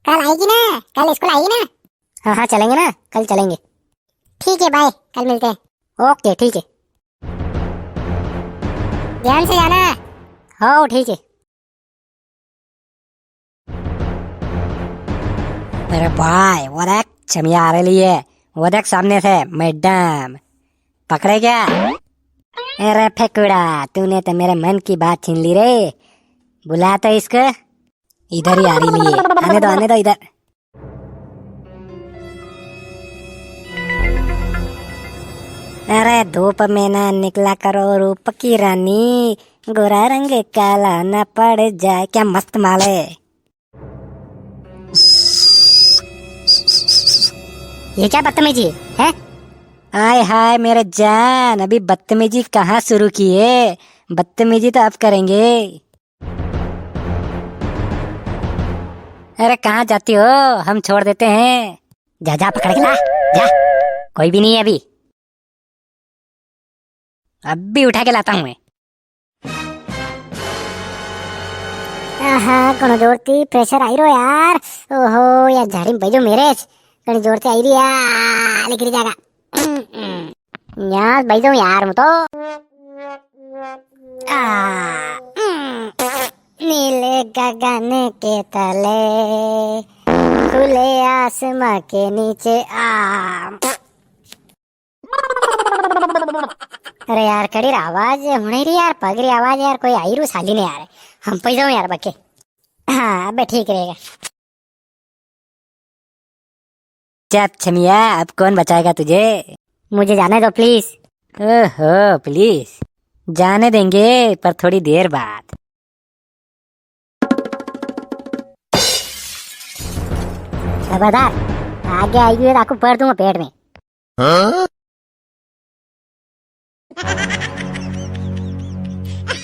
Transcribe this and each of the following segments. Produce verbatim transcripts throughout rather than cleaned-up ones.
कल आएगी ना, कल स्कूल आएगी ना? हाँ, हाँ, चलेंगे ना, कल चलेंगे। ठीक है, बाय, कल मिलते हैं। ओके, ठीक है। ध्यान से जाना। हो, ठीक है। अरे भाई, वो देख, छमिया आ रही है। वो देख, सामने से मैडम। पकड़े क्या? अरे फेकुड़ा, तूने तो मेरे मन की बात छीन ली रे। बुला तो इसको। इधर ही आ रही है। आने दो, आने दो इधर। अरे धूप में ना निकला करो रूप की रानी, गोरा रंग काला ना पड़ जाए। क्या मस्त माल है। ये क्या बदतमीजी है? आय हाय मेरे जान, अभी बदतमीजी कहाँ शुरू की है, बदतमीजी तो अब करेंगे। अरे कहाँ जाती हो, हम छोड़ देते हैं। जा, जा, पकड़ के ला, जा। कोई भी नहीं है अभी। अब भी उठा के लाता हूँ मैं। आहा, घणो जोर ती प्रेशर आई रो यार। ओहो, यार झाड़ी में बैजो मेरे। घणी जोर ती आई री यार, निकली जागा। यार बैजो यार, मैं तो। आ, नीले गगन के तले, खुले आसमां के नीचे। आ, अरे यार, कड़ी री आवाज हुणे री यार, पग री आवाज यार, कोई आई रू साली ने यार। हम पै जाऊं यार बके। हाँ, अबे ठीक रहेगा। चुप छमिया, अब कौन बचाएगा तुझे? मुझे जाने दो प्लीज। ओहो, प्लीज। जाने देंगे, पर थोड़ी देर बाद। खबरदार, आगे आई हुई तो आपको भर दूंगा पेट में। हाँ?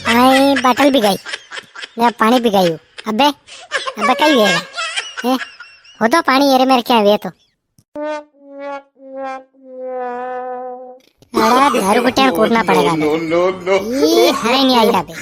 आई बाटल भी गई, ले पाणी भी गई। अबे, अबे कई वे? हैं? हो तो पाणी येरे मेरे क्या वे तो। अरे, घर गुटिया कूटना पड़ेगा बे। No, no, no। ये हरे नहीं आई रहा बे।